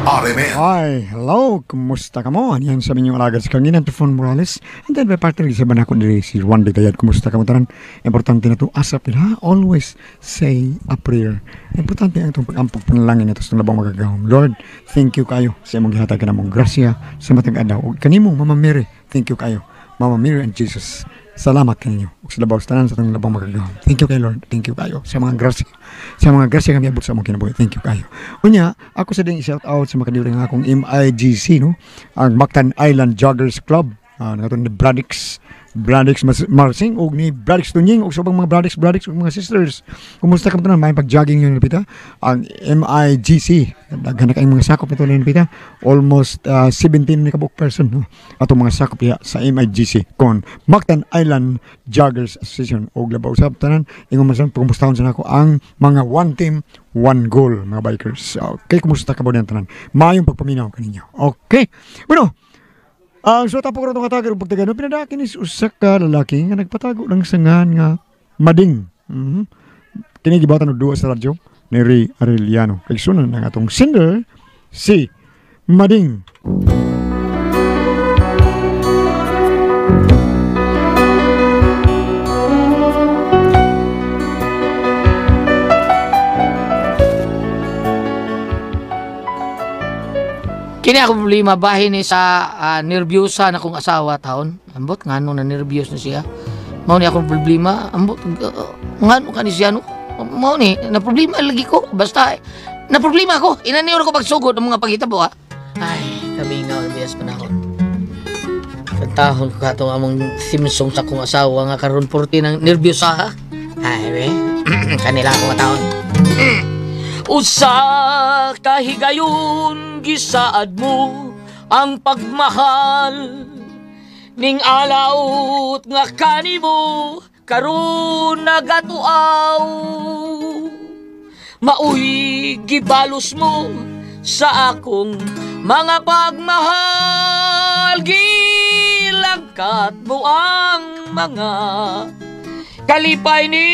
RMN. Hi, hello, kumusta ka mo? Yan sa minyong alagad sa kanginan, Tufon Morales. And then, may partner sa banakon diri si Juan de Gayad. Kumusta ka mo tanan? Importante na to, asap nila, ha? Always say a prayer. Importante ang itong pag-ampog panalangin ito sa labang magagahom. Lord, thank you kayo sa imong gihatag ka namong grasya sa matag adlaw. Ug kanimo, Mama Mary, thank you kayo. Mama Mary and Jesus, salamat kaninyo. Ug sa labaw sa tanan sa atong labang magagahom. Thank you kay Lord. Thank you kayo sa mga grasya. Sa mga grasya kami abot sa among kinabuhi. Thank you kayo. Unya, ako sa ding shout out sa makadiwring nga akong MIGC, no? Ang Mactan Island Joggers Club. Nato ni Bradix Marsing og ni Bradix Tunying og sa ubang mga Bradix ug mga sisters. Kumusta ka tanan? May pag-jogging yun nilapita. Ang MIGC, daghan na kayong mga sakop nito nilapita. Almost 17 ni kabuok person, no? Atong mga sakop diha sa MIGC kon Mactan Island Joggers Association og labaw usab tanan ingon man sa pagkumustahon sa nako ang mga one team one goal mga bikers. Okay, kumusta ka ba diyan tanan? Maayong pagpaminaw kaninyo. Okay. Bueno, ang so tapo ko itong katagal pagtagano, pinadakin is usa ka lalaki nga nagpatago ng sangan nga mading. Mm-hmm. Kini gibatan og duwa sa radyo ni Ray Arellano. Kay sunan ang atong singer si Mading. Kini ako problema bahin ni sa nerbyusa na kong asawa taon. Ambot ngano na nerbyos na siya. Mao ni akong problema. Ambot ngano kani siya no. Mao ni na problema lagi ko. Basta na problema ko. Inanior ko pagsugod ang mga pagitabo ha. Ay, kamingaw ang biyas panahon. Kantahon ko katong among theme song sa akong asawa nga karon 40 ng nerbyusa ha. Ay, we. Kanila akong taon. Usa ka higayon gisaad mo ang pagmahal ning alaot nga kanimo karon nagatuaw. Maoy gibalos mo sa akong mga pagmahal, gilangkat mo ang mga kalipay ning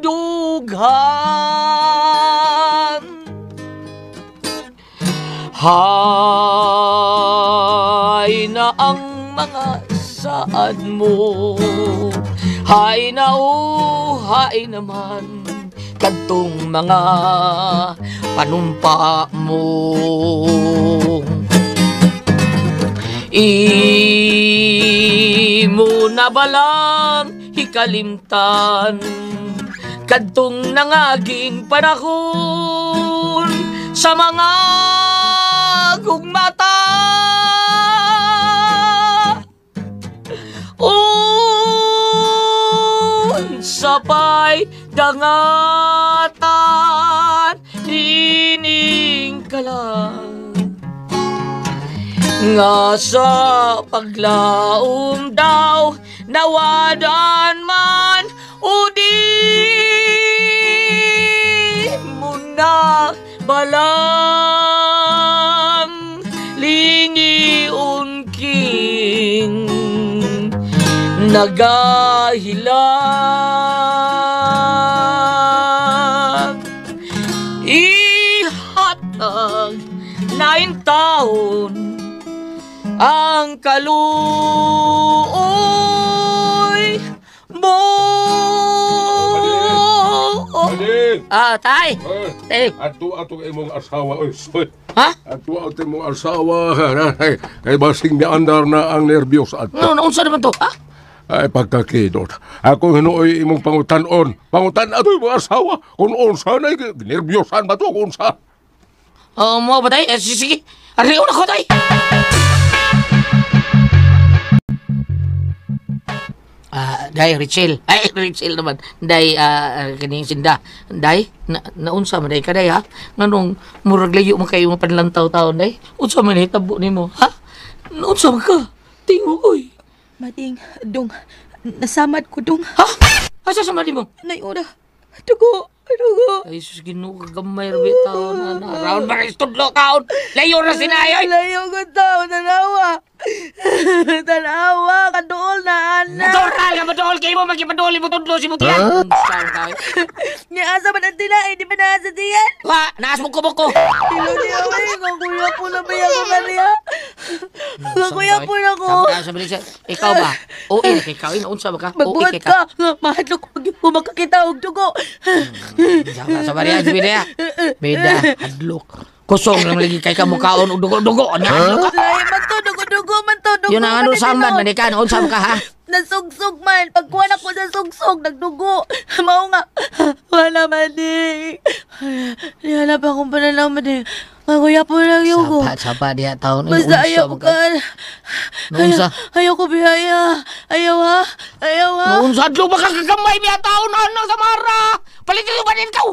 dughan. Hay na ang mga saad mo, hay na o hay naman kadtong mga panumpa mo. Imo na balang hikalimtan kadtong nangaging panahon sa mga gugmata. Unsa pa'y dangatan ining kalag nga sa paglaom daw nawadan man o di mo na balang lingion king nagahilang. Ihatag 9 taon ang kaluoy mo. Mading! Ah, tay! Tay! Ato imong asawa. Oy, soy. Ha? Ato imong asawa. Kay basing miandar na ang nervyos ato. Ano, unsa naman to? Ha? Ay, pagkakidot. Ako hinuoy imong pangutanon. Pangutan ato imong asawa. Kung unsa na, nervyosan ba to? Kung unsa? Mo ba, tay? Sige. Ariyon ako, tay! Day, Richel. Ay, Richel naman. Day, kining sinda. Day, naunsa man day ka, day, ha? Nganong murag layo man kayo mga panlantaw taon, day? Unsa man hitabo nimo, ha? Naunsa man ka? Tingo, oy. Mading, dong, nasamad ko, dong. Ha? Asa sa mali mo? Nayura, dugo, dugo. Ay, sus, Ginoo, kagamay, rabi, taon na na. Round ba kayo, tudlo, taon? Layo na sinayoy! Layo ko, taon, nanawa. Tanawa, kaduol na, anak. Natural nga maduol kay mo magipaduol mo tudlo si Mutian. Huh? Nga asa man ang tinae, di ba naa sa tiyan? Wa, naas mo ko. Ilo niya, uy. Kakuya po na ba ako kaniya? Kakuya po na ko. Sabi siya, ikaw ba? OA kay ikaw, unsa ba ka? Magbuhat ka. Mahadlok ko makakita og dugo. Sa bariya, bida. Bida, hadlok. Kusong lang lagi kay ka mukaon og dugo-dugo. Ano hadlok ka? Ay, man to, dugo-dugo man to. Dugo Yun ang ano samban, manikan, unsa ba ka ha? Nasugsog man. Pagkuha na ko sa sugsog, nagdugo. Mao nga. Wala man di. Nihanap akong pananaw man di. Kakuya po lang yung ko. Sapa diha taon. Basta ayaw ko ka. Unsa? Ayaw ko bihaya. Ayaw ha. Ayaw ha. Unsa hadlok ba ka kagamay biya taon ano sa mara? Palit ba din ikaw?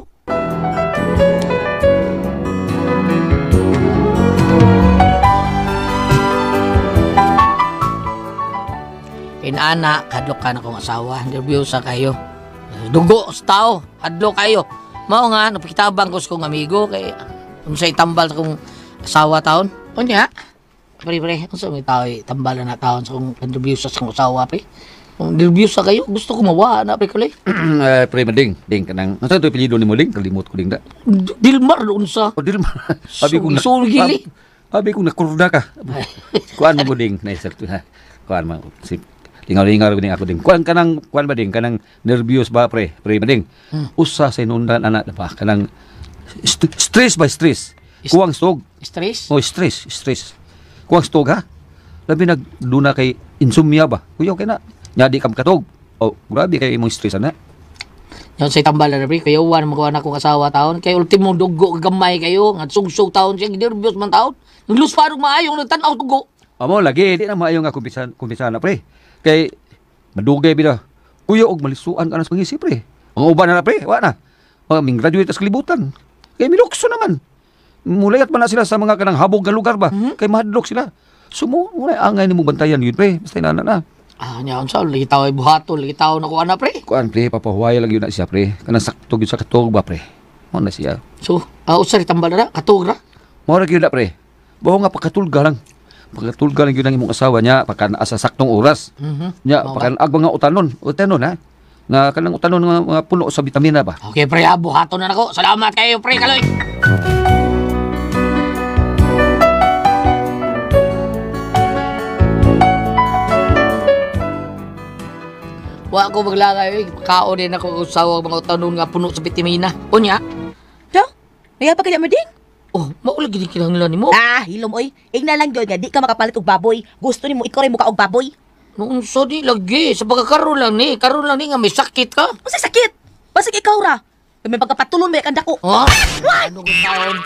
Inana, hadlok ka na kong asawa. Nervyosa kayo. Dugo sa tao, hadlok kayo. Mao nga, napakitabang ko sa kong amigo. Kay, unsay tambal sa kong asawa taon. Unya, pre, unsa may tao, tambal na taon sa kong nervyosa sa kong asawa, pre. Kung nervyosa kayo, gusto ko mawa na, pre, kulay. Pre, mading, ding, kanang, ano ito apelyido ni mo, ding? Kalimot ko, ding, da. Dilmar, unsa. O, Dilmar. Sugili. Abi kong nakurda ka. Kuan mo, ding. Naisal to, ha. Kuan mo, si lingaw-lingaw ding ako ding. Kuan kanang kuan ba ding kanang nervyos ba pre? Pre ba ding? Usa sa inundan anak ba kanang stress ba stress. Kuwang stog. Stress? Oh, stress, stress. Kuwang stog ha. Labi nag duna kay insomnia ba. Kuyaw kay na. Nya di ka makatog. Oh, grabe kay imong stress ana. Yan sa tambal na pre, kayo wan magawa na akong asawa taon. Kay ultimo dugo gamay kayo, nga sugsug taon siya, nervyos man taon. Naglusparog maayong nagtan-aw dugo. Amo lagi di na maayo nga kumpisan na pre. Kay madugay bida. Kuya og malisuan ka na sa pangisi pre. Ang uban na pre, wa na. Ming graduate sa kalibutan. Kay milukso naman. Mulayat man na sila sa mga kanang habog nga lugar ba. Kay mahadlok sila. So mo muna angay nimo bantayan yun pre. Basta inana na. Ah, nya unsa lagi taw ay buhaton, lagi taw na ko ana pre. Kuan pre, papahuway lang yun na siya pre. Kanang sakto gyud sa katog ba pre. Mo na siya. So, usa ri tambal na katog ra. Mao ra gyud na pre. Bawo nga pakatulga lang. Pagkatulga lang yun ang imong asawa niya, pagka naa sa saktong oras. Niya, pagka ag mga utanon, utanon ha. Nga kanang utanon nga mga puno sa bitamina ba. Okay pre, buhaton na nako. Salamat kayo pre kaloy. Wa ko maglangay, kaon din ako usawa mga utanon nga puno sa bitamina. Unya? Do? Naya pa kaya mo ding? Oh, mao lagi ni kinahanglan nimo. Ah, hilom oy. Ingna lang gyud nga di ka makapalit og baboy. Gusto nimo ikaw ray muka og baboy. Noon sa di lagi sa pagkakaroon lang ni, karon lang ni nga may sakit ka. Unsay sakit? Basig ikaw ra. May pagkapatulon may kandako. Ha? Ano ko taon?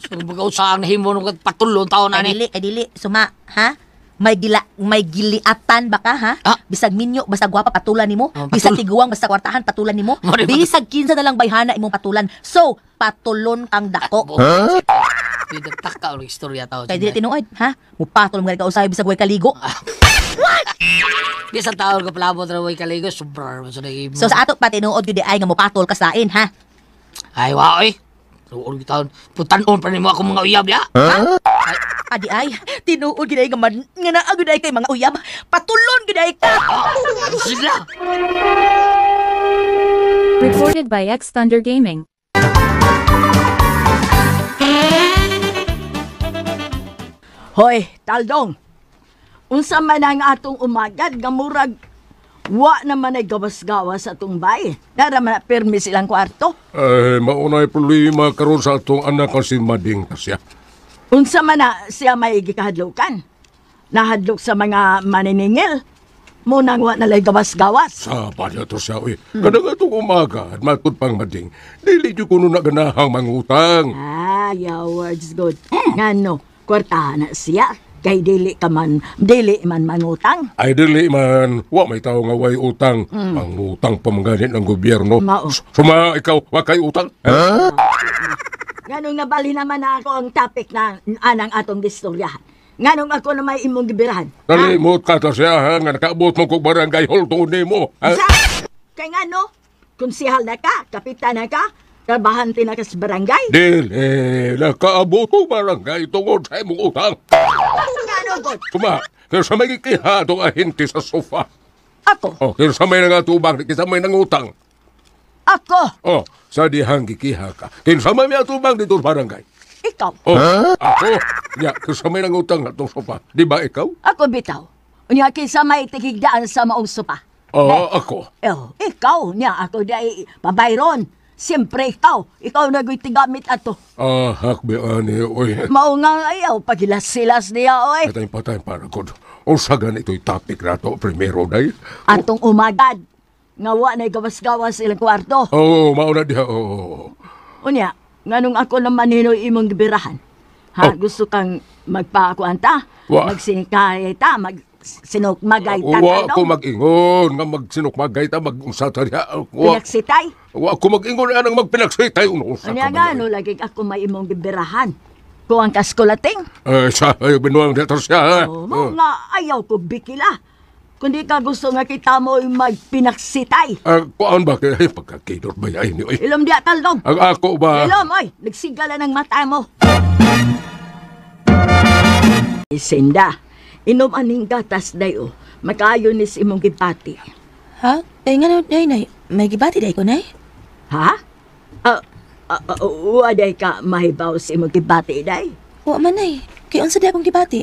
Sa pagkausang nahimo nung patulon taon ani. Ay dili, ay dili, suma, ha? May giliatan ba ka, ha? Ah? Bisag minyo, basta gwapa patulan nimo. Oh, bisag tiguang, basta kwartahan patulan nimo. Bisag kinsa na lang bayhana imong patulan. So, patulon kang dako. Huh? Di taka og istorya taon. Kay dili tinuod, ha? Mupatol mo ka usay bisag way kaligo. What? Bisan taon ka palabot ra way kaligo, sobra man sa nahimo. So sa ato pa tinuod gyud ay nga mupatol ka sain, ha? Ay wa oy. Tuon taon. Putanon pa nimo ako mga uyab ya. Ha? Adi ay, tinuod gyud ay nga man nga naa gyud ay kay mga uyab. Patulon gyud ay ka. Sila. Recorded by X Thunder Gaming. Hoy, Taldong. Unsa man ang atong umagad nga murag wa naman ay gawas-gawas sa atong bay. Dara man na pirmi silang kwarto. Ay, maunay problema karon sa atong anak ang si Mading kasya. Unsa man na siya may gikahadlokan. Nahadlok sa mga maniningil. Munang wa na lay gawas-gawas. Saba niya to siya, uy. Kadang atong umaga, at matud pang Mading, dili jud kuno na ganahang mangutang. Ah, your words good. Ngano, kwartahan na siya. Kay dili ka man, dili man mangutang. Ay, dili man. Wa may tao nga way utang. Mangutang pa man ng gobyerno. Mao. Suma, ikaw, wa kay utang. Ha? Nganong nabali naman na ako ang topic na anang atong distoryahan. Nganong ako na may imong gibirahan. Nalimot ka ta siya, ha? Nga nakaabot mo kog barangay hall tuni mo. Ha? Sa, kay ngano, konsihal na ka, kapitan na ka, trabahante na ka sa barangay. Dili, nakaabot ko barangay tungod sa imong utang. Ngano gud? Tuma, kinsa may gikiha atong ahente sa sofa? Ako. Oh, kinsa may nangatubang, kinsa may nangutang? Ako. Oh, sa dihang gikiha ka. Kinsa may miatubang dito sa barangay? Ikaw. Oh, ako. Ya, kinsa may nangutang atong sofa? Di ba ikaw? Ako bitaw. Unya kinsa may tigigdaan sa maong sopa? Oh, ako. Oh, ikaw niya ako di babayron. Siyempre ikaw, ikaw na go'y tigamit ato. Ah, hakbe ani, oy. Mao nga ayaw pagilas-silas niya oy. Patay patay para god. Unsa ganito'y topic na to primero day? Atong umagad nga wa na'y gawas-gawas ilang kwarto. Oo, oh, mauna diha. Oo. Unya, nganong ako naman hinoy imong gibirahan? Ha, Oh. gusto kang magpakuan ta? Wa. Magsingkay ta, magsinukmagay ta. Wa ko mag-ingon nga magsinukmagay ta mag-unsa ta diha. Wa, Pinagsitay. wa ko mag-ingon anang magpinagsitay unsa Unya ka nga, man. no, lagi ako may imong gibirahan. Kuang kaskulating. Eh, sa ay binuang diha ta siya. Ha? Oh, mo nga ayaw ko bikila. Kundi ka gusto nga kita mo magpinaksitay. Ah, kuan ba kay ay pagkakidot ba ay ni oy. Ilom diya taldong. Ang ako ba? Ilom, oy. Nagsigala ng mata mo. Sinda, inom aning gatas dayo. Makayo ni si imong gibati. Ha? Kay nga nay, nay. May gibati day ko, nay. Ha? Waday ka mahibaw sa imong gibati day. Wa man, nay. Kay unsa day akong gibati?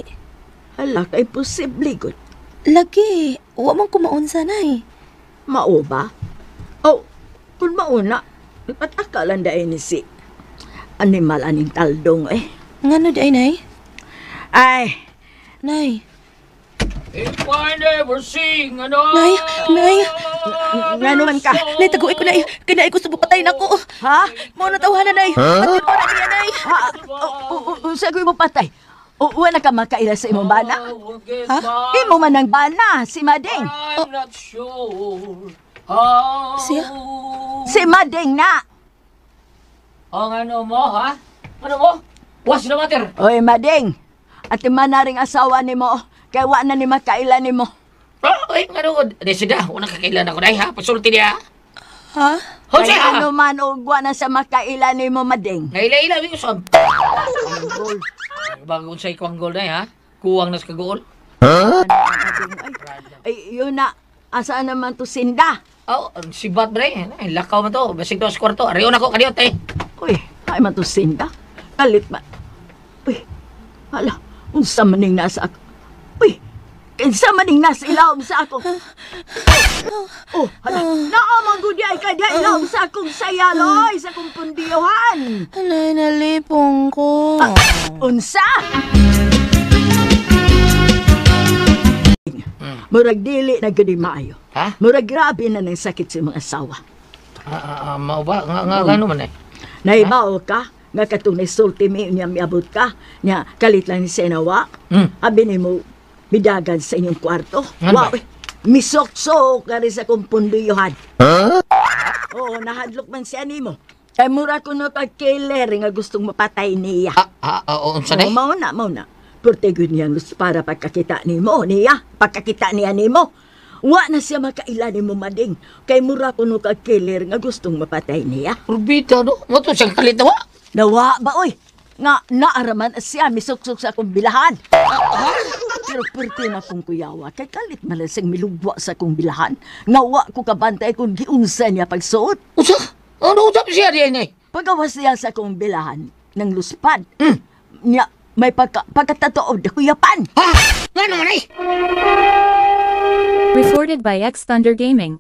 Hala, kay posible gud. Lagi, wa man kumaunsa, nay. Mao ba? Oh, kung mauna, ipataka lang dahil ni si animal aning taldong eh. Ngano day, nay? Ay, Nay. If I never sing another Nay, nay. Ngano man ka? Nay, taguin ko, nay. Kay naay gusto mo patay nako. Ha? Mao na tawhana, nay. Patay ko na niya, nay. Ha? Unsa ko mo patay? O, na ka makaila sa imong bana? Ha? Imo man ang bana, si Mading. I'm not sure how. Siya? Si Mading na. Ang ano mo, ha? Ano mo? What's the matter? Oy, Mading. At man na ring asawa nimo, kay wa na ni makaila nimo. Oh, ay, nga doon. Di sida, unang kakailan ako dahil ha. Pasulti niya. Ha? Ho Kay siya! ano man og wa na sa makaila nimo, Mading. Naila-ila, ko sa... Goal. Bago sa ikwang goal na ha? Kuwang nas ka-goal. Mading, ay, ay, yun na. Asa naman to sinda? Oh, ang sibat bre. Ay, lakaw man to. Basig to sa kwarto. Ariyon ako kaniyot eh. Uy, ay man to sinda. Kalit man. Uy, hala, unsa maning nasa ako. Uy, kinsa maning nasa ilawom sa ako. Oh, hala, naamang gud ay kay diha ilawom sa akong sayaloy, sa akong pundiyuhan. Alay, nalipong ko. Unsa? Murag dili na gud maayo. Ha? Murag grabe na nang sakit sa mga asawa. Mao ba? Nga, nga, nga, ano man eh. Naibaw ka, nga katong nasulti mi niya miabot ka, niya kalit lang ni Senawa. Abi nimo bidagan sa inyong kwarto. Nga ba? Wow, eh, misoksok ka rin sa kong punduyuhan. Oo, nahadlok man siya nimo. Kay mura ko no kag killer nga gustong mapatay niya. Oo, unsa na Oh, eh? mao na, mao na. Purte gyud niya gusto para pagkakita nimo niya, pagkakita niya nimo. Wa na siya makaila nimo, Mading. Kay mura kuno kag killer nga gustong mapatay niya. Urbita, no? Nga to siyang kalit na wa. Nawa ba oy? Nga naaraman siya misuksok sa akong bilahan. Pero purte na kong kuyawa kay kalit man lang siyang milugwa sa akong bilahan. Nga wa ko kabantay kung giunsa niya pagsuot. Unsa? Ano usap siya diyan eh? Pagawas niya sa akong bilahan ng luspad. Niya may pagkatotoo kuyapan. Ha? Nga naman eh? Recorded by X Thunder Gaming.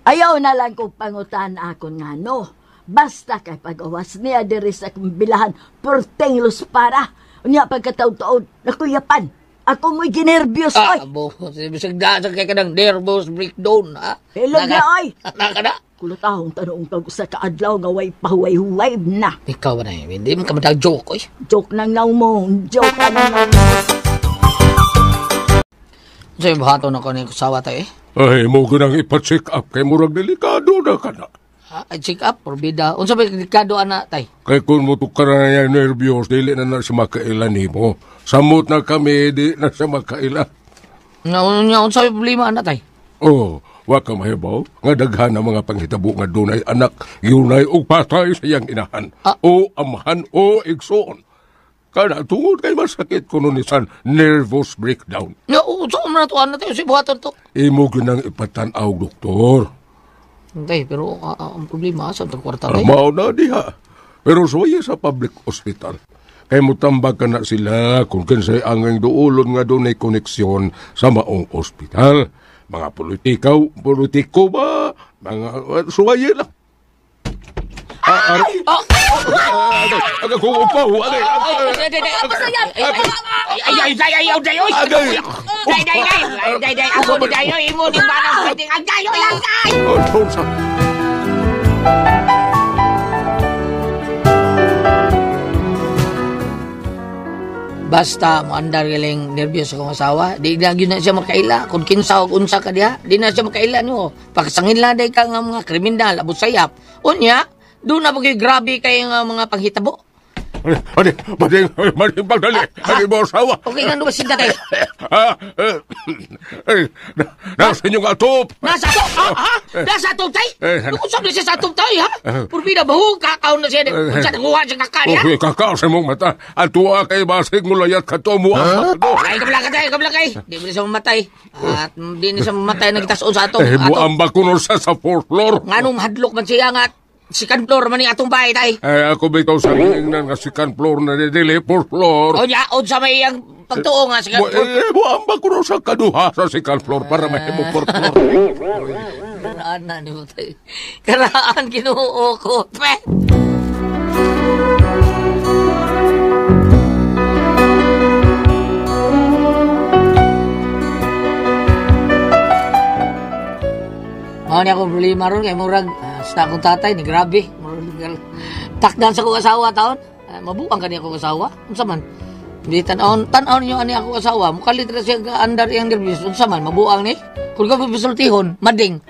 Ayaw na lang kong pangutan ako nga no. Basta kay pagawas niya diri sa akong bilahan, purteng luspara. Unya pagkataod-taod, nakuyapan. Ako mo'y ginerbyos, oy. Abo, bisag da sa kay kanang nervous breakdown, ha? Hello na, oy. Naka na. Kulot ahong tanong kag usa ka adlaw nga way pahuway-huway na. Ikaw ba na eh? Hindi man ka madag joke, oy. Joke nang naw mo, joke ka nang naw mo. Sa buhaton ako ni kusawa tayo eh. Ay, mo ginang ipa-check up kay murag delikado na ka na. Ha, ay, check up, porbida. Unsa ba delikado ana tay? Kay kung mo ka na niya nervyos, dili na na siya makaila nimo. Samot na kami, di na siya makaila. Nga unya unsa may problema ana tay? Oh, Wa ka mahibaw nga daghan ang mga panghitabo nga dunay anak yunay og patay sa iyang inahan o amahan o igsoon. Kana tungod kay masakit kuno ni san nervous breakdown. No, so man to ano tayo si buhaton to. Imo ginang ipatan-aw doktor. Tay, pero ang problema sa tong kwarta tay. Mao na diha. Pero suwaya sa public hospital. Kay mutambag ka na sila kung kinsay angay duolon nga dunay koneksyon sa maong ospital. Mga politiko ba? Mga suwaya lang. Ay! Basta moandar galing nervyos akong asawa, di na gyud na siya makaila. Kung kinsa og unsa ka diha, di na siya makaila nimo. Pagkasangin lang day ka nga mga kriminal, abot sayap. Unya, doon na ba kayo grabe kayo nga mga panghitabo? Mading, pagdali. Ano mo asawa? Okay nga naman siya tayo. Nasa inyong atop. Nasa atop? Ha? Nasa atop tayo? Kung saan siya sa atop tayo, ha? Purpina, bahong kakaw na siya. Kung saan nakuha siya kaka niya? Okay, kakaw sa mong mata. At tuwa kay basig mo layat ka to mo. Ay, kabla ka tayo, kabla kay. Di mo na siya mamatay. At di na siya mamatay nagtasoon sa atop. Eh, muamba ko nun sa fourth floor. Nga nung hadlok man siya nga second floor man ni atong bahay tay. Eh, ako bitaw sa ingnan nga second floor na dili, fourth floor. O nya, o sa may iyang pagtuo nga second floor. Eh, buamba ko sa kaduha sa second floor para mahimo fourth floor. Karaan na ni mo tay. Karaan Ginoo ko. Pe! Mao ni akong problema ron kay murag sa akong tatay ni grabe. Murag takdan sa akong asawa taon. Mabuang kani akong asawa. Unsa man? Di tan-awon, tan-awon niyo ani akong asawa. Mukalit ra siya andar iyang nervyos. Unsa man mabuang ni? Kung ka bisultihon, mading.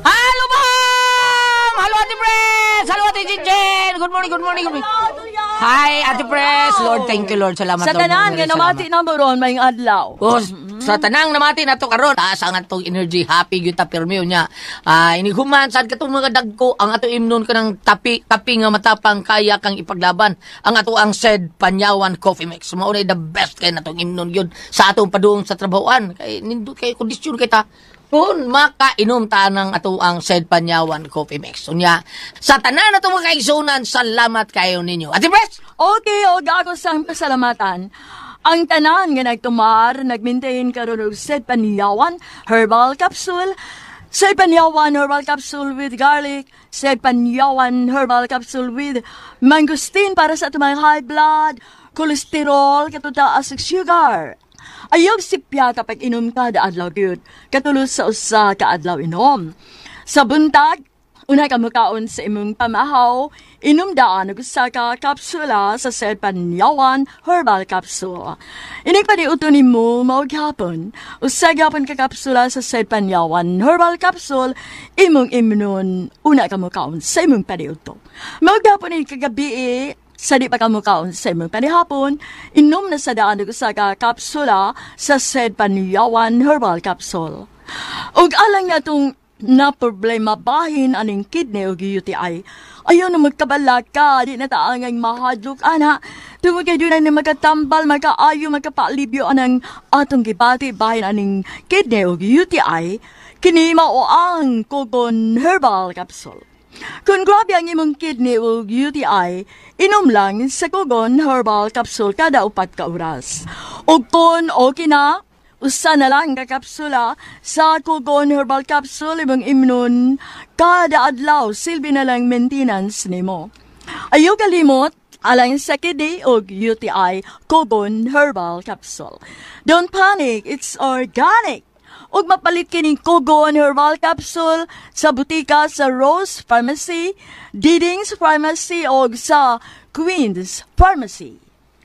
Halo ma'am! Halo Ate Pres! Halo Ate Jinjen! Good morning, good morning, good morning. Hi, Ate Pres! Lord, thank you, Lord. Salamat, Sa Lord. tanan nga namati na mo ron, may adlaw. Oh, sa tanang namati na to karon, taas ang atong energy, happy gyud ta pirmi nya. Inighuman sad katong mga dagko ang ato imnon kanang tapi kape nga matapang kaya kang ipaglaban. Ang ato ang said Panyawan Coffee Mix. Mao na the best kay natong imnon gyud sa atong padung sa trabahoan. Kay nindot kay kondisyon kay ta. Kung makainom ta ng ato ang said Panyawan Coffee Mix. Unya, sa tanan na itong mga kaigsunan, salamat kayo ninyo. Ate Pres! Okay, og ako sang pasalamatan. Ang tanan nga nagtumar, nagmaintain karon og said Panyawan Herbal Capsule, said Panyawan Herbal Capsule with garlic, said Panyawan Herbal Capsule with mangosteen para sa atong mga high blood, cholesterol, katutaas ug sugar. Ayaw sipya kapag inom ka da adlaw gyud, katulos sa usa ka adlaw inom. Sa buntag, una ka mukaon sa imong pamahaw, inom daan og usa ka kapsula sa said Panyawan Herbal Capsule. Inig pa di uto nimo mao gyapon, usa gyapon ka kapsula sa said Panyawan Herbal Capsule, imong imnon una ka mukaon sa imong paniudto. Mao gyapon ini kagabi sa di pa ka mukaon sa imong panihapon, inom na sa daan og usa ka kapsula sa said Panyawan Herbal Capsule. Og alang na itong na problema bahin aning kidney o UTI. Ayaw na magkabala ka, di na taangang mahadlok, ana. Tungod kay doon na magkatambal, magkaayo, magkapalibyo anang atong gibati bahin aning kidney o UTI, kini mao ang Kogon Herbal Capsule. Kung grabe ang imong kidney o UTI, inom lang sa Kogon Herbal Capsule kada 4 ka oras. O kung okay na, usa na lang ka kapsula sa Kogon Herbal Capsule imong imnon kada adlaw, silbi na lang maintenance nimo. Ayaw kalimot, alang sa kidney o UTI, Kogon Herbal Capsule. Don't panic, it's organic. Ug mapalit kining Kogon Herbal Capsule sa butika sa Rose Pharmacy, Diding's Pharmacy og sa Queen's Pharmacy.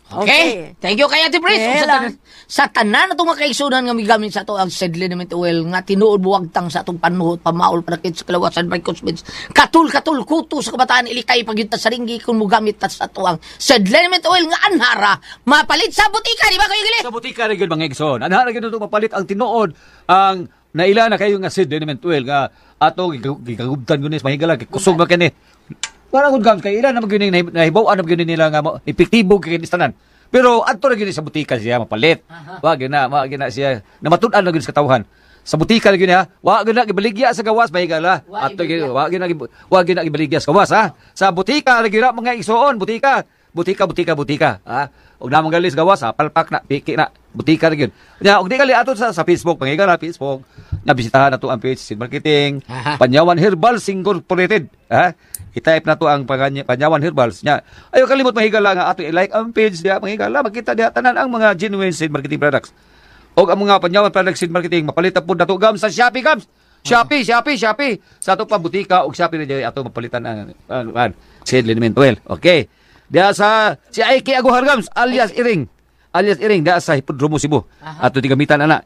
Okay. Thank you kay Ate Pres. Okay Ug sa lang. tanan, sa tanan atong mga kaigsunan nga migamit sa ato ang seed liniment oil nga tinuod buwagtang sa atong panuhot, pamaol, panakit sa kalawasan, varicose veins, katul katul kuto sa kabataan, ilikay pagyud ta sa ringgi kung mogamit ta sa ato ang seed liniment oil nga anhara mapalit sa butika, di ba, Kuya Gili? Sa butika ra gyud, mga igsoon. Anha ra gyud nato mapalit ang tinuod, ang naila na kayo nga seed liniment oil nga ato gikagubtan gyud ni sa mahigala kay kusog ba kini. Wala gud, gams, kay ila na magyud ning nahibaw-an na gyud nila nga epektibo kay kini tanan. Pero adto ra gyud ni sa butika siya mapalit. Wa gyud na siya namatud-an na gyud sa katawhan. Sa butika ra gyud niya, wa gyud na gibaligya sa gawas, mahigala. Wa Adto gyud wa gyud na gibaligya sa gawas, ha. Sa butika ra gyud na, mga igsoon, butika. Butika, butika, butika. Ha? Og namang galis gawas, ha, palpak na, piki na, butika ra gyud. Nya og di gali ato sa Facebook, pangigala Facebook. Nya bisitahan nato ang page Seed Marketing, Panyawan Herbals Incorporated. Ha? I-type na to ang Panyawan Herbals. Nya, ayo kalimot, mahigala, nga ato i-like ang page diha, mahigala, makita diha tanan ang mga genuine seed marketing products. Og ang mga Panyawan products seed marketing mapalit na pud nato, gams, sa Shopee, gams. Shopee, Shopee, Shopee. Sa ato pa butika og Shopee na ato mapalitan ang seed liniment oil. Okay. Diha sa si Aiki Aguhar, gams, alias Iring. Alias Iring diha sa Hipodromo Cebu. Ato gamitan ana.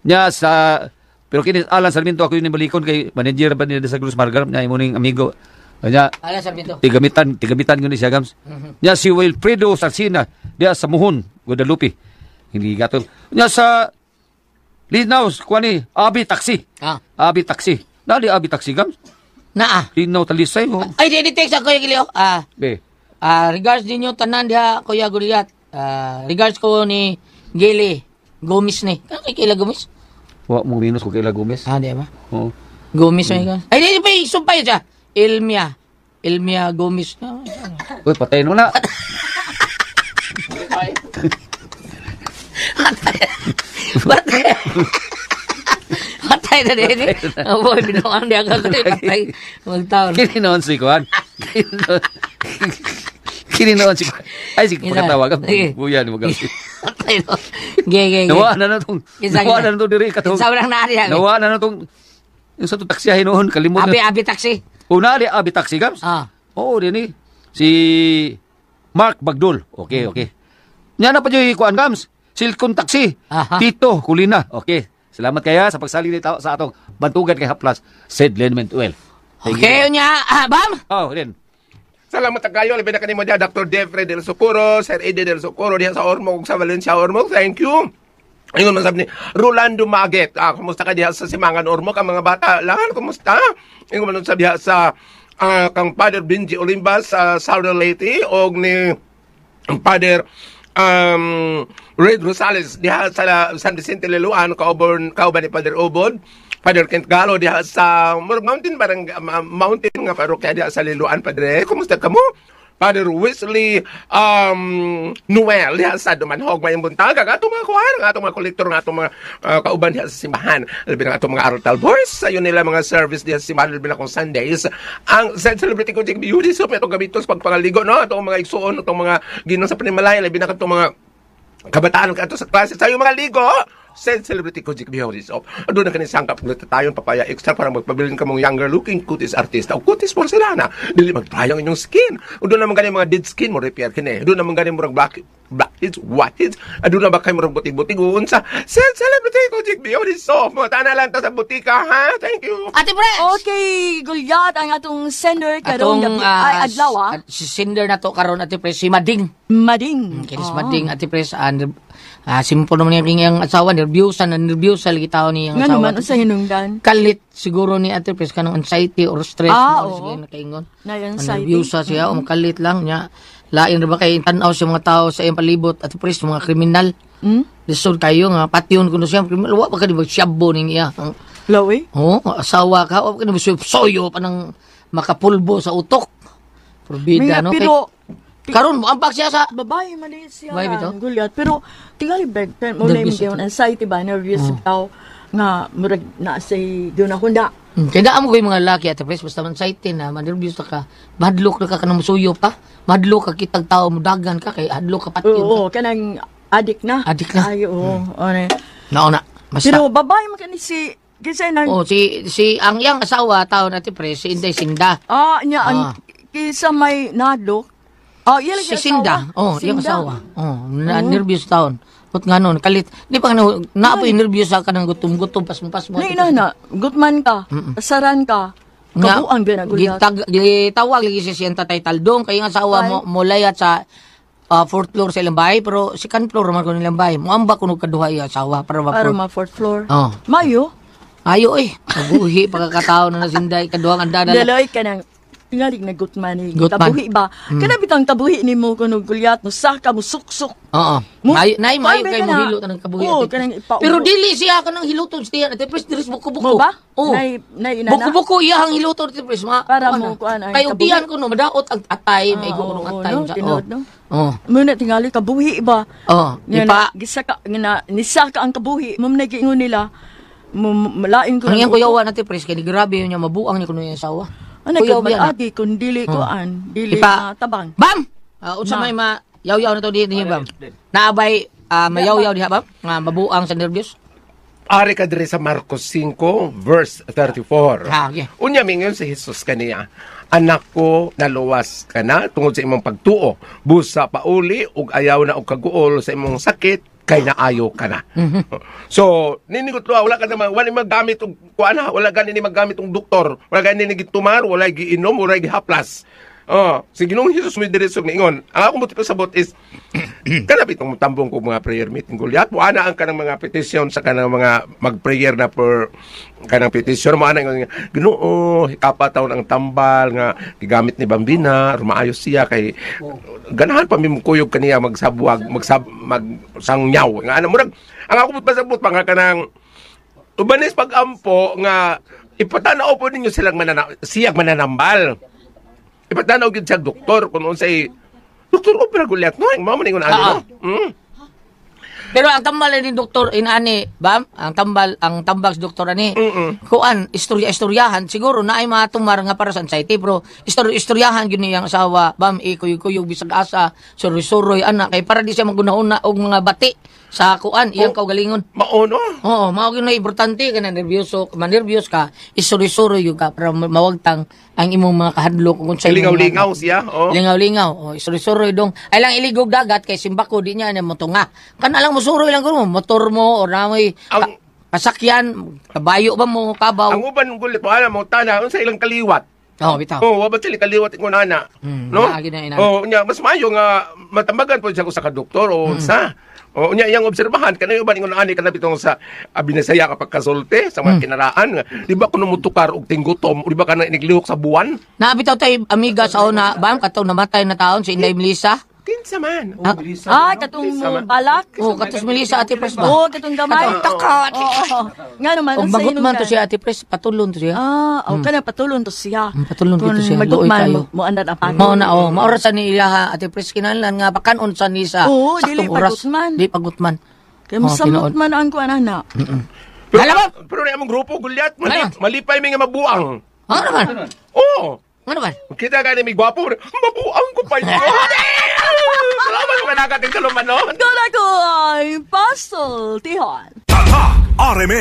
Nya sa pero kini Alan Sarmiento, ako yung balikon kay manager ba niya sa Cruz Margar nya imo ning amigo. Nya Ala Sarmiento. Tigamitan gyud ni siya, gams. Nya si Wilfredo Sarcina diha sa Muhon, Guadalupe. Hindi gatol. Nya sa Linaw, kuan ni Abi Taxi. Abi Taxi. Nali Abi Taxi, gams. Naa. Linaw Talisay oh. Ay, di text ako, Kuya Gili, oh. Be. Regards ninyo tanan diha, Kuya Goliat. Regards ko ni Gili Gomez ni. Kano kay Kila Gomez? Wa mo minus ko kay La Gomez. Ah, di ba? Oo. Gomez may ka. Ay, di pa sumpay siya. Ilmia. Ilmia Gomez. Uy, patay mo na. Patay. Patay. Patay na din. Oh, boy, binuang diya ka patay. Magtaon. Kini noon si kuan. Kini noon si kuan. Ay, sige, pagkatawag. Sige. Buyan mo, gams. Patay no. Ge, ge, ge. Nawa na na tong. Kinsa, Nawa kinsa? na na tong diri katong. Kinsa lang naa diha? Nawa na na tong yung sa tong taksiyahin noon kalimot. Abi, abi taxi. Una di Abi Taxi, gams. Oo, din eh. Si Mark Bagdol. Okay. Nya na pa dyo'y kuan, gams. Silcon Taxi. Tito Kulina. Okay. Salamat kaya sa pagsali dito sa atong bantugan kay Haplas Seed Liniment Oil. Thank you. Okay, unya. Bam? Oh, din. Salamat kayo. Labi na kanimo diha, Dr. Jeffrey Del Socorro, Sir Eddie Del Socorro diha sa Ormoc ug sa Valencia Ormoc. Thank you. Ayun man sabi ni Rolando Maget. Kumusta ka diha sa Simangan Ormoc ang mga bata? Lahan, kumusta? Ayun man sabi diha sa kang Father Benji Olimbas sa Southern Leyte og ni Father Red Rosales diha sa San Vicente Liloan, kauban kauban ni Father Obod, Father Kent Galo diha sa murag mountain barang mountain nga parokya diha sa Liloan. Padre, kumusta kamo? Father Wesley Noel diha sa Dumanhog, mayong buntag. Ang atong mga kuhan, ang atong mga kolektor, ang atong mga kauban diha sa simbahan, labi na atong mga Artal Boys sa yun nila mga service diha sa simbahan, labi na kung Sundays. Ang Saint Celebrity Kojic Beauty Soap atong gamiton sa pagpangaligo, no, atong mga igsuon, atong mga ginoo sa panimalay, labi na katong mga kabataan kato sa klase sa mga ligo. Saint Celebrity Kojic Beauty Soap. Doon na kani sangkap glutathione, papaya extra para magpabilin ka mong younger looking kutis artista o kutis porcelana. Dili magdry ang inyong skin. O doon naman gani mga dead skin mo repair kini. Doon naman gani murag blackheads, whiteheads. Doon na ba kay murag butig-butig unsa. Saint Celebrity Kojic Beauty Soap. Mo tana lang ta sa butika, ha. Thank you. Ate Pres! Okay, Gulyat, ang atong sender karong Atong gabi ay adlaw ah. Si sender na to karon, Ate Pres, si Mading. Mading. Kinis Mading, Ate Pres, simple naman yung iyang asawa, nervyosa na nervyosa lagi tao ni iyang Nga asawa. naman unsa hinungdan? Kalit siguro ni Ate Pres kanang anxiety or stress mo sige nakaingon. Na anxiety. Nervyosa siya, o makalit lang niya. Lain ra ba kay tan-aw sa mga tao sa iyang palibot, Ate Pres, mga kriminal. Lisod kayo nga patyon kuno siya kriminal, wa pa ka di ba siyabo ning iya. Lawi? Oh, asawa ka, wa pa ka di ba soyo pa ng makapulbo sa utok. Probida May- no. pero Kay, karon mo ampak siya sa babae man din siya. Babae bitaw? Gulyat. Pero tingali beg mo na Nervous yung anxiety ba, nervous daw nga murag na say doon ako na. Kaya daan mo ko yung mga laki, Ate Pres, basta man anxiety na, manervyos na ka, mahadlok na ka ka na musuyo pa, mahadlok ka kitag tao, mudagan ka, kay hadlok ka patyon Oo, ka. kanang adik na. Adik na. Ay, oo. Ano. Nauna, basta. Pero babae man kani si kasi nang Oh, si ang iyang asawa taon, Ate Pres, si Inday Sinda. Niya ang kisa may nadlok. Oh, iya Si lagi Sinda. asawa. Oh, iyang Sinda. asawa. Oh, na nervyos taon. But nga nun, kalit. Di pa nga naapoy nervyos sa kanang gutom-gutom, pasmo-pasmo. Nay na na, gutman ka, saran ka, kabuang gyud na gulyat. Gitawag lagi siya siyang tatay Taldong. Kaya nga asawa mo, mulayat sa fourth floor sa ilang bahay, pero second floor man ko nilang bahay. Muamba kuno kaduha iya asawa para ma Para ma fourth floor. Oh. Mayo, Ayo eh. Mabuhi pagkakatao na nasinday kaduhang anda na. daloy ka nang tingalig na gutman ni Gutman. tabuhi ba? Kana bitang tabuhi nimo kuno gulyat mo saka mo suksok. Oo. Mo- Mayo, nay, mayo Kuan kay ba mo ka na? hilot ang kabuhi. Oo, Ate Pres. kanang ipaubo. Pero dili siya kanang hiluton siya. Ate Pres, diris buko-buko. Mo ba? Oo. Nay nay inana. Buko-buko iya ang hiluton Ate Pres. Ma, Para kuan mo, na. kuan ang Kay kabuhi. utihan ko no, madaot ang atay, maigo ko oo, nung atay. no, Sa- tinuod, oo. no? Oo. Muna tingali kabuhi ba? Oo. Nga Ipa, na, gisaka nga na nisaka ang kabuhi. Mo na giingon nila. Mo malain ko ang iyang ng utok. kuyawa natin Pres, kay ni grabe yun niya, mabuang niya kuno yung asawa. Ano Kuyaw ka biya na. agi kun dili ko an, dili Ipa- tabang. Bam! Unsa Ma. may ma yaw-yaw na to diha diha bam. Naabay mayaw-yaw diha bam nga mabuang sa nervyos. Ari ka diri sa Marcos 5 verse 34. Ah, okay. Unya mingon si Jesus kaniya, anak ko, naluwas ka na tungod sa imong pagtuo. Busa pauli ug ayaw na og kaguol sa imong sakit kay naayo ka na. So, niningot lo, wala ka naman, wala magamit og kuan ha, wala gani ni magamit og doktor, wala gani ni gitumar, wala giinom, wala gihaplas. Oh, si Ginoong Jesus may diretso niingon. Ang akong buti pasabot is kana bitong tambong ko mga prayer meeting gulyat mo ana ang kanang mga petisyon sa kanang mga mag-prayer na per kanang petisyon mo ana nga Ginoo hikapa taon ang tambal nga gigamit ni Bambina rumaayos siya kay ganahan pa mi mukuyog kaniya magsabwag magsab magsangyaw nga ana murag ang ako pasabot pa nga kanang ubanis pag-ampo nga ipatanaw po ninyo silang siyang mananambal. Ipatanaw gyud siya doktor kung unsay doktor opera gulyat no ang mama ningon ano no. Pero ang tambal ni doktor inani, bam, ang tambal ang tambag sa doktor ani. Kuan istorya-istoryahan siguro na ay matumar nga para sa anxiety pero istorya-istoryahan gyud niyang asawa, bam, ikuyog-kuyog bisag asa, suroy-suroy ana kay para di siya magunahuna og mga bati sa kuan iyang kaugalingon. Mao no. Oo, mao gyud na importante ka na nervyoso, manervyos ka, isuroy-suroy gyud ka para mawagtang ang imong mga kahadlok kung unsay imong mga- Lingaw-lingaw siya, oh. Lingaw-lingaw. Oh, isuroy-suroy dong. Ay lang iligog dagat kay simbako di niya na motunga. Kana lang mosuroy lang kuno motor mo or namoy kasakyan, kabayo ba mo, kabaw. Ang uban gulit mo ana mo tana unsa ilang kaliwat. Oh, bitaw. Oh, wa ba sila kaliwat ingon ana? No? Naagi na inana. Oh, unya mas maayo nga matambagan po siya sa ka doktor o unsa. Oh, unya iyang obserbahan kanay uban ingon ani kana bitong sa binasaya kapag kasulti sa mga kinaraan nga, di ba kuno mutukar og tinggutom, di ba kana iniglihok sa buwan? Nabitaw tay amiga sa una, bam katong namatay na taon si Inday Melissa. Kinsa man? Ah, katong balak. Oh, katos Melissa Ate Pres ba? Oo, katong gamay. Katong takot. Oo. Nga naman, Og unsa bagot man to inungdan? siya Ate Pres, patulon to siya. Ah, oh, kana patulon to siya. Patulon Kung gito siya. Luoy magutman, kayo. mo andar ang patulon. Mao na oh, maoras sa ni ilaha Ate Pres kinahanglan nga pakanon sa nisa. Oo, dili Saktong oras. pagutman. Di pagutman. Kaya Oh, masamot tinuod. man ang kuan ana. Pero, pero na among grupo gulyat, malipay mi nga mabuang. Ano naman? Oo. Ano naman? Kita ka ni mi gwapo, mabuang ko pa ito. Salamat mga nakating kalumanon. Gala ko ay Pasol Tihon. RMN.